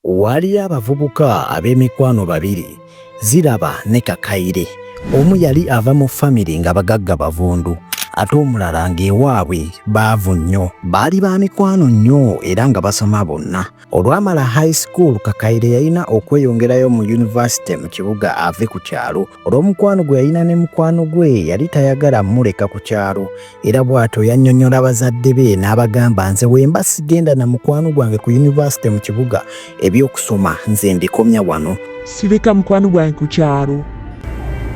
Waaliyo abavubuka ab'emikwano babiri, Ziraba ne Kakaire. Omu yali ava mu famire nga bagagga bavundu ate omulala ng'ewaabwe baavu nnyo. Baali ba mikwano nnyo era nga basoma bonna. Olwamala high school, Kakaire yalina okweyongerayo mu yunivasite mu kibuga ave ku kyalo. Olw'omukwano gwe yalina ne mukwano gwe yali tayagala muleka ku kyalo era bw'atyo yannyonnyola bazadde be n'abagamba nze wemba sigenda na mukwano gwange ku yunivasite mu kibuga ebyokusoma nze mbikomya wano. Sireka mukwano gwange ku kyalo.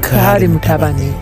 Kaale mutabani.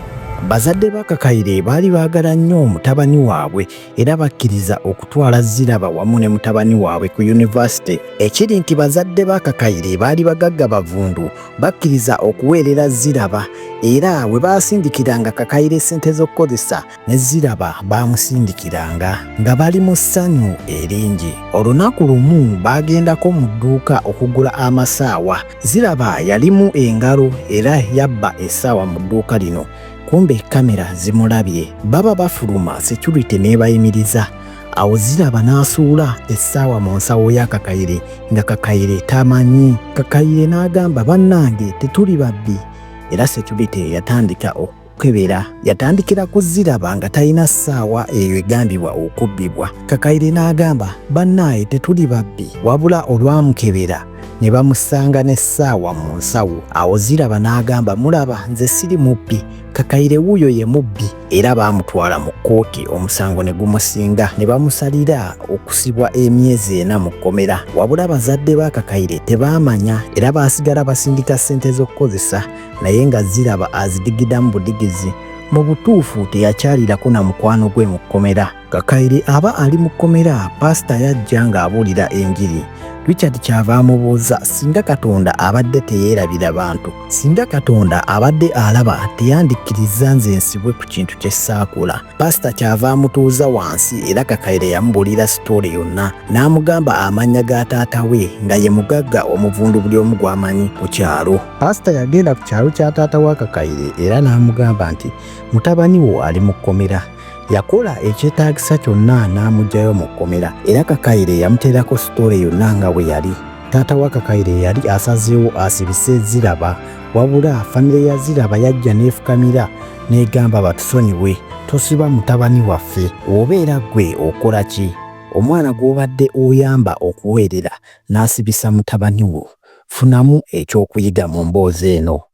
Bazadde ba Kakaire baali baagala nnyo mutabani waabwe era bakkiriza okutwala Ziraba wamu ne mutabani waabwe ku yunivasite. Ekiri nti bazadde ba Kakaire baali bagagga bavundu bakkiriza okuweerera Ziraba era we baasindikiranga Kakaire ssente z'okukozesa ne Ziraba baamusindikiranga nga bali mu ssanyu eringi. Olunaku lumu baagendako mu dduuka okugula amasaawa. Ziraba yalimu engalo era yabba essaawa mu dduuka lino. Kumbe kamera zimulabye. Baba bafuluma security n'ebayimiriza. Awo Ziraba n'asuula essaawa mu nsawo ya Kakaire nga Kakaire tamanyi. Kakaire n'agamba bannange tetuli babbi era security yatandika okukebera. Yatandikira ku Ziraba nga talina ssaawa eyo egambibwa okubbibwa. Kakaire n'agamba bannaaye tetuli babbi wabula olwamukebera ne bamusanga n'essaawa mu nsawo. Awo Ziraba n'agamba mulaba nze siri mubbi, Kakaire wuuyo ye mubbi era baamutwala mu kkooti omusango ne gumusinga ne bamusalira okusibwa emyezi ena mu kkomera. Wabula bazadde ba Kakaire tebaamanya era baasigala basindika ssente z'okukozesa naye nga Ziraba azidigidamu budigizi. Mu butuufu teyakyalirako na mukwano gwe mu kkomera. Kakaire aba ali mu kkomera, paasita yajja ng'abuulira enjiri. Richard kyava amubuuza singa Katonda abadde teyeerabira bantu, singa Katonda abadde alaba teyandikkirizza nze nsibwe ku kintu kye saakola. Paasita kyava amutuuza wansi era Kakaire yamubuulira sitoole yonna n'amugamba amannya ga taata we nga ye mugagga omuvundu buli omu gw'amanyi ku kyalo. Paasita yagenda ku kyalo kya taata wa Kakaire era n'amugamba nti mutabani wo ali mu kkomera. Yakola ekyetaagisa kyonna n'amuggyayo mu kkomera era Kakaire yamuteerako sitoole yonna nga bwe yali. Taata wa Kakaire yali asazeewo asibise Ziraba wabula famire ya Ziraba yajja n'efukamira n'egamba batusonyiwe tosiba mutabani waffe. Obeera ggwe okola ki? Omwana gw'obadde oyamba okuweerera n'asibisa mutabani wo. Funamu ekyokuyiga mu mboozi eno.